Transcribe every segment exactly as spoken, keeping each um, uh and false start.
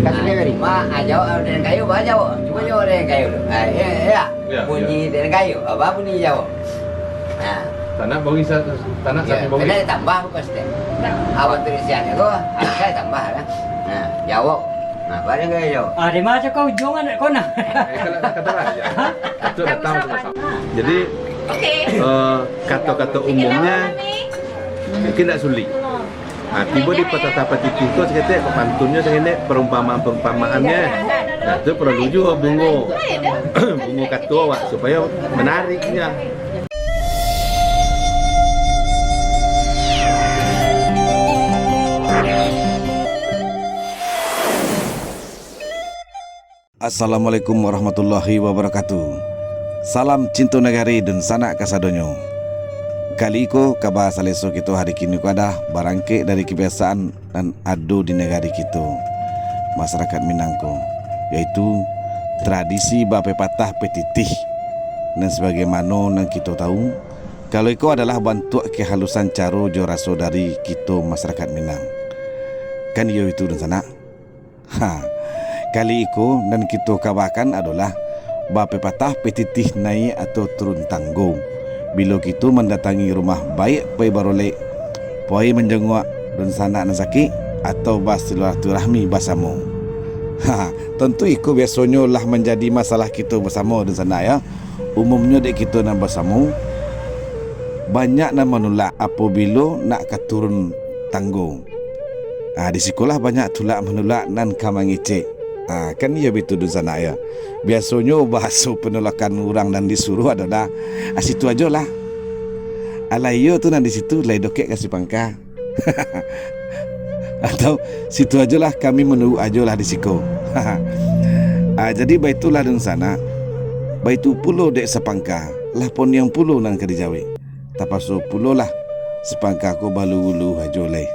Kasih dia beri. Mak, ah, jawab, ah, Deden Kayu, bah jawab. Cuba jawab Deden Kayu tu. Ah, ya, ya. Ya, bunyi ya. Deden Kayu, apa bunyi jawab? Nah. Tanak bagi sa-, tanak ya, sapi bagi. Kena tambah bukan setiap. Awak tulisannya tu, ada tambah lah. Nah, jawab. Nah, apa Deden Kayu jawab? Ah, di mana kau ujung anak kau nah? Eh, kalau kata raja. Hah? Itu datang sama-sama. Jadi, oke. Eh, kata-kata umumnya mungkin tak sulit. Ha, tibo di patah-patah pitih ko saketek, papantunnyo saketek, perumpamaan-perumpamaannyo. Nah, tu paralu juo bungo, bungo kato awak supayo manarik nyo. Assalamualaikum warahmatullahi wabarakatuh. Salam cinto nagari dunsanak kasadonyo. Kali ko, kaba saleso kito hari kini ko adah barangkek dari kebiasaan nan ado di nagari kito, masarakat Minang ko, yaitu tradisi bapepatah petitih. Nan sabagaimano nan kito tahu, kalau iko adalah bantuak kehalusan caro jo raso dari kito masarakat Minang. Kan iyo itu, dunsanak? Ha, kali iko nan kito kabakan adolah bapepatah petitih naiak atau turun tanggo. Bilo kito mandatangi rumah baiak pai barolek, pai manjanguak dunsanak nan sakik, atau basilaturahmi basamo. Ha, tantu iko biasonyo lah manjadi masalah kito basamo, dunsanak, yo. Umumnyo dek kito nan basamo, banyak nan manulak apobilo nak ka turun tanggo. Ah, di sikolah banyak tulak manulak nan ka mangecek. Ah, kan iyo bitu dunsanak yo. Biasonyo bahaso panulakan urang nan disuruah adolah, "Ah, situ ajolah. Alah iyo tu nan di situ, lai dokek ka sipangka." Atau, "Situ ajolah, kami manunggu ajolah di siko." Ah, jadi baitulah dunsanak. Baitu pulo dek sapangka, lah poniang pulo nan ka dijawek. Tapaso pulolah sipangka ko balulu-lulu ajo lai.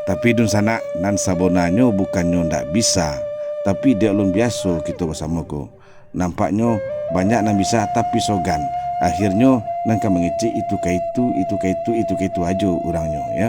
Tapi dunsanak, nan sabonanyo bukannyo ndak bisa, tapi dek alun biaso kito basamo ko. Nampaknyo banyak nan bisa, tapi sogan. Akhirnyo nan ka mangecek itu ka itu, itu ka itu, itu ka itu ajo urangnyo, yo.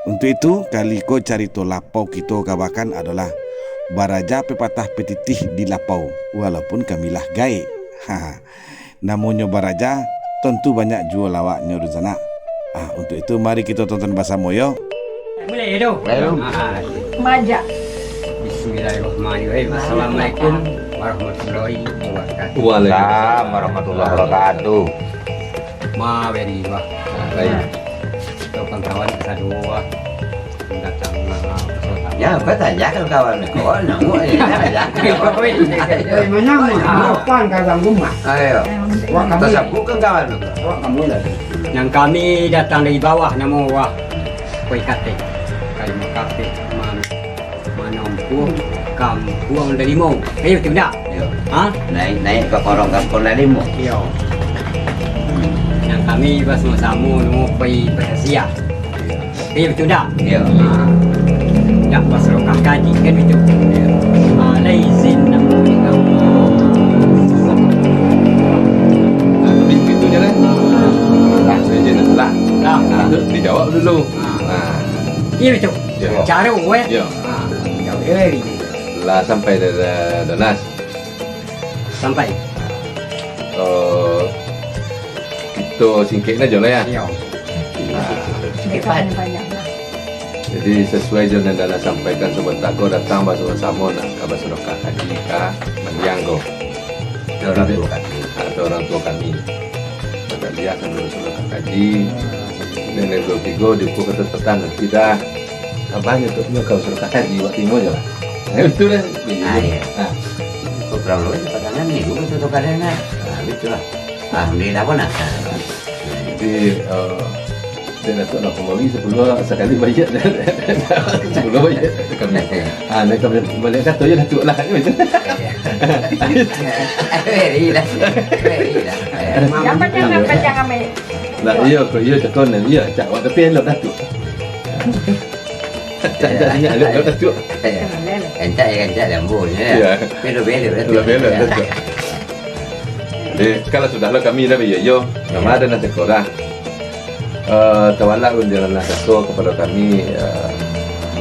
Untuak itu, kali ko carito lapau kito kabakan adolah baraja pepatah petitih di lapau, walaupun kami lah gaek. Namonyo baraja, tantu banyak juo lawaknyo dunsanak. Ah, untuak itu, mari kito tonton basamo, yo. Mulai, yo, tu? Mulai, tu. Ah, Majak. Bismillahirrahmanirrahim. Assalamualaikum warahmatullahi wabarakatuh. Waalaikumsalam warahmatullahi wabarakatuh. Ma, beri, wah. Baik. Kito kawan-kawan sadonyo, wah. Datang, ah, Ya, batanyakan kawan ko, namo, eh, ya. Eh, mana, mana? Bukan kawan rumah. Ayo. Wah, kamu. Tasabukan kawan ko. Wah, kamu lah. Yang kami datang dari bawah, namo wah, Kuai Katek. Kayu Makapek, Man-, Manampuang, Kampuang Dalimo. Ayo, betul tak? Yo. Ha? Naik, naik ka korong Kampuang Dalimo. Yo. Yang kami basamo-samo namo Kuai Batasiah. Iyo, betul tak? Iyo. Ha. Dak basarokah kaji, kan begitu? Iyo. Ha, lai izin nak mangecek. Nah, tapi begitu je lah. Lah, izin lah. Lah. Nah, tu dijawab dulu. Ha. Nah. Iyo, betul. Iyo. Caro, eh. Iyo. Ha. Lah sampai dah, dah, dah, Nas. Sampai. Eh, kito singkek ajo lah, ya. Iyo. Nah. Singkek banyak. Jadi, sasuai jo nan Dana sampaikan sabanta ko, datang basamo-samo nak ka basadakah haji ka Mandiang ko. Atau orang tua kami. Atau orang tua kami. Nak liek kan basadakah haji. Dan yang dua tiga, di ukur kata tekan, tidak. Abah nyo tu nyo kau suruh ka haji, buat timo je lah. Eh, betul lah. Ah, iya. Ah. Kau terang lu aja pasangan ni, gua betul tu keadaan lah. Ah, betul lah. Alhamdulillah pun lah. Jadi, eh, dia Datuk nak pembawi sepuluh sekali bayar. Sepuluh bayar kami. Ah, nak kami balik kata je Datuk lah. Iya. Very lah. Very lah. Yang panjang, yang panjang ambil. Lah, iya, kok iya, cakap ni. Iya, cak, awak tapi elok Datuk. Cak, cak, ingat elok Datuk. Encak ya, encak lambu ni, ya. Iya. Belok-belok Datuk. Belok-belok Datuk. Jadi, kalau sudah lah kami dah, iya, iya. Nama ada nak sekolah. Eh, tawalak pun janganlah kaso kepada kami, eh,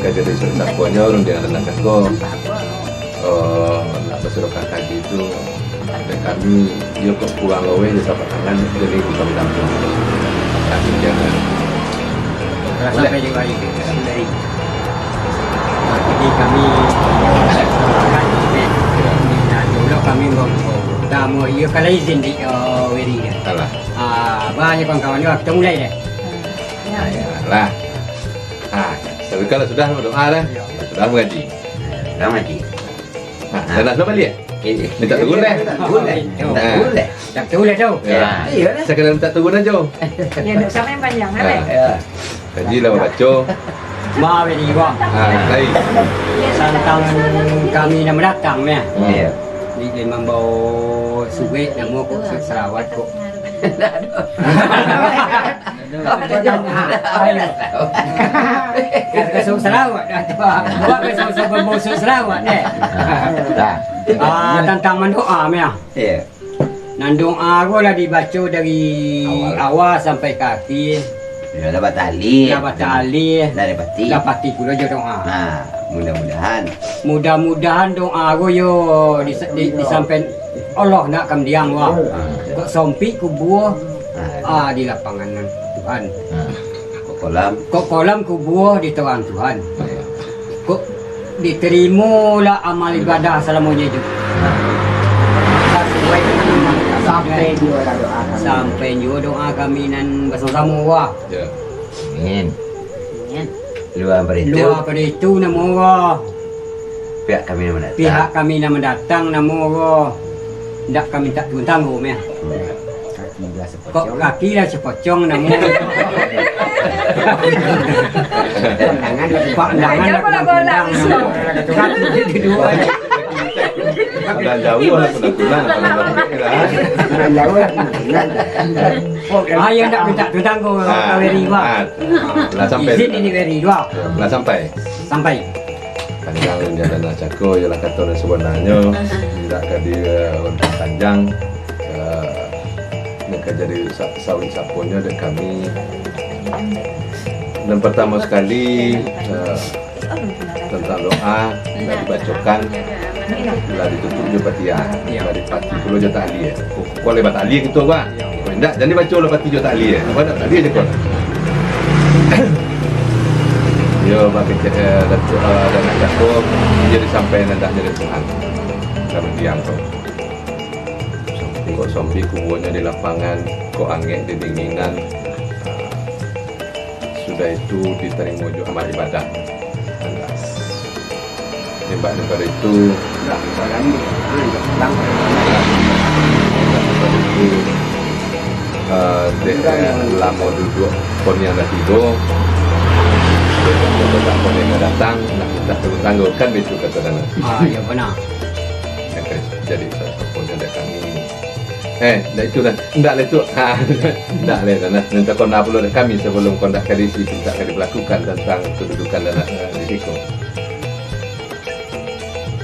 ka jadi sapo-saponyo, rundiang nan cako. Eh, nak basadakah kaji tu, dek kami, iyo kok kurang laweh jo tapak tangan, jadi kami tampung. Kami jangan. Lah sampai di wari. Dari. Jadi kami, nah, dulu kami ngomong, tamu iyo kalau izin di, eh, weri dia. Alah. Ah, banyak kawan-kawan juga, kita mulai deh. Ah, ya lah. Ah, tapi kalau sudah berdoa dah, sudah mengaji. Sudah mengaji. Ah, dah nak sudah balik? Minta turun deh. Minta turun deh. Minta turun deh. Minta turun deh tu. Ya. Iya deh. Sekadar minta turun aja. Ya, duk sama yang panjang, kan? Ah. Ya. Kaji lah babaco. Ba weri wah. Ah, lain. Tantang kami nan mandatang, ya. Hmm. Iya. Di, di mambawa suwek, namo kok, salawat kok. Ayo. Kasih salawat dah tu. Buat kasih, kasih, kasih salawat, eh. Dah. Ah, tantang mandoa, ya. Iya. Nan doa ko lah dibaco dari awal, awal sampai ka akhir. Yo, lah batalih. Lah batalih. Lah dapati. Lah dapati pulo jo doa. Nah, mudah-mudahan. Mudah-mudahan doa ko yo di, di, disampai Allah nak kamdiang wah. Ah. Kok sompik kubua, ah, di lapangan Tuhan. Ah. Kok kolam. Kok kolam kubua di Tuhan, Tuhan. Iya. Kok diterimolah amal ibadah salamonyo itu. Sampai juo lah doa kami. Sampai juo doa kami nan basamo-samo, wah. Ya. Amin. Amin. Luar dari itu. Luar dari itu, namo, wah. Pihak kami nan mandatang. Pihak kami nan mandatang, namo, wah. Ndak kami tak tanggung, ya. Hmm. Kaki lah Kok kaki lah sapocong namo. Pandangan lah kunang-kunang namo. Kaki jadi duo. Nan jauah lah kunang-kunang. Nan jauah lah kunang-kunang. Ah, yang tak minta tu tanggung, ah, weri wah. Ah, lah sampai. Izin ini weri wah. Lah sampai. Sampai. Panjang jalan nan cako, iyolah kato nan sabananyo, indak ka di, eh, panjang, eh, nan ka jadi sa-, sauik saponyo dek kami. Nan partamo sakali, eh, tantang doa, lah dibacokan, lah ditutuik jo Fatihah, lah dipati pulo jo tahlil. Kok lai batahlia kito, Bah? Kok indak, jan dibaco lah pati jo tahlil. Apa nak tahlil je kau? Yo, bakecek, eh, Datuk, eh, dan Datuk, jadi sampai nak jadi Tuhan. Kami diam tu. Kok sompik kubuanyo di lapangan, kok angek di dinginan. Sudah itu ditarimo jo amal ibadah. Imbak daripado itu, imbak daripado itu, eh, dek, eh, lamo duduak poniang lah tibo, dek poniang lah datang, nak mintak tanggo-tanggo, kan baitu kato dana. Ah, iyo, bana. Jadi, salah satu poniang dari kami. Eh, ndak itu dah. Ndak lah itu. Ha, ndak lah itu. Nah, minta kona pulo dek kami sabalum kona ka diisi, minta ka dilakukan tantang kadudukan dan, eh, di siko.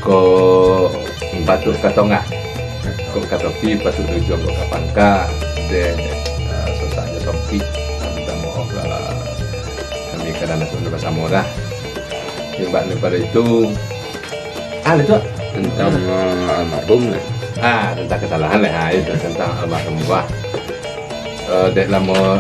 Ko patuik ka tongah. Ko ka topi patuik di ujuang ko ka pangka. Dek, eh, sasaknyo sompik. Minta maaf lah. Kami ka nan basamo dah. Imbak daripado itu, Ah, lah tu. Tantang, eh, almarhum lah. Ah, tantang kasalahan lah. Ah, itu tantang almarhum bah. Eh, dek lamo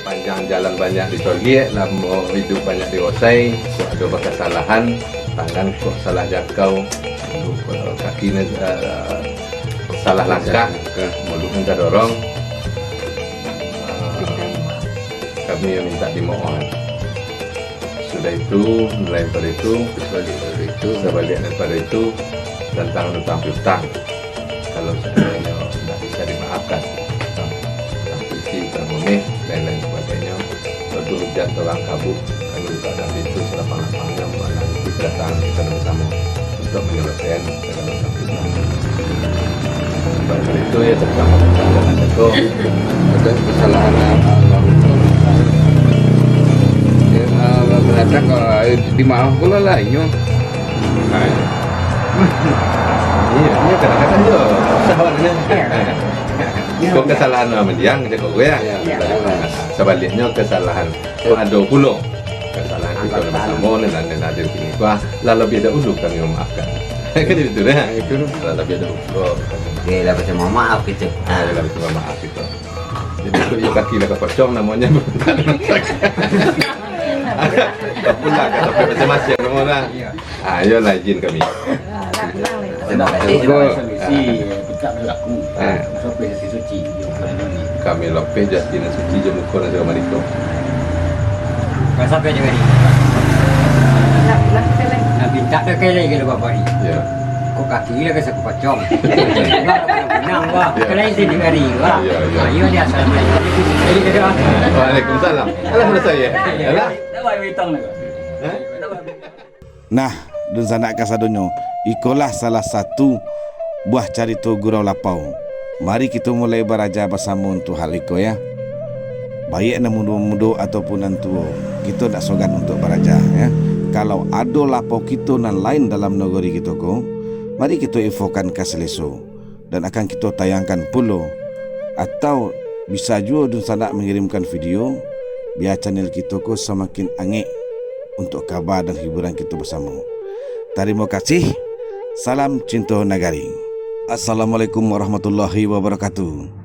panjang jalan banyak dicoliak, lamo iduik banyak diosai, kok ado bakasalahan, tangan kok salah jakau, kok kaki ni, eh, salah langkah, muluik minta dorong. Eh, kami yang minta dimohon. Sudah itu, lain pada itu, sabalik pada itu, sabalik daripada itu, tantang utang piutang. Kalau seandainya ndak bisa dimaafkan, utang, utang piti, utang rumih, dan lain sebagainya, waduh, hujan torang kabut, kami buka dan pintu selapang-lapangnya, menanti kedatangan kita bersama untuk menyelesaikan segala macam fitnah. Sebab itu, ya, terutama tentang jalan itu. Ada kesalahan apa, apa, apa. Ya, apa, apa, datang kalau dimaaf pula lah, inyo. Nah, ya. Iyo, iyo, kadang-kadang jo. Sabarnyo. Ko kasalahan urang mandiang, cako ko, yo. Iyo. Sabaliknyo, kasalahan ado pulo. Kasalahan kito nan basamo, nan, nan hadir kini ko, ah, lah labiah dahulu kami mamaafkan. Kan itu, dah. Itu. Lah labiah dahulu. Oke, lah baco maaf kito. Ah, lah baco maaf kito. Jadi, tu iyo kaki lah kapocong namonyo. Pulang ka tampek masing-masing namo lah. Iyo. Ah, iyolah, izin kami. Terima kasih. Solusi, eh, kita berlaku. Ah. Sampai suci-suci, yo, bulan ini. Kami lapeh jo ati nan suci, jo muko nan sagalo mariko. Kau sampai jo hari. Nak pinta dah kai lagi kalau bapak ni. Yo. Kok kaki lah ka saku pacong. Wah, pinang, wah. Yo. Kalau izin di hari, wah. Yo, yo. Ayo dia, assalamualaikum. Waalaikumsalam. Alah, sudah saya. Alah. Dah buat bitong dah. Hah? Dah buat bitong. Nah, dunsanak kasadonyo, ikolah salah satu buah carito Gurau Lapau. Mari kito mulai baraja basamo untuak hal iko, ya. Baiak nan mudo-mudo ataupun nan tuo, kito ndak sogan untuak baraja, ya. Kalau ado lapau kito nan lain dalam nagori kito ko, mari kito infokan ka saleso. Dan akan kito tayangkan pulo. Atau bisa juo dunsanak mangirimkan video, bia channel kito ko samakin angek untuak kaba dan hiburan kito basamo. Tarimo kasih. Salam cinto nagari. Assalamualaikum warahmatullahi wabarakatuh.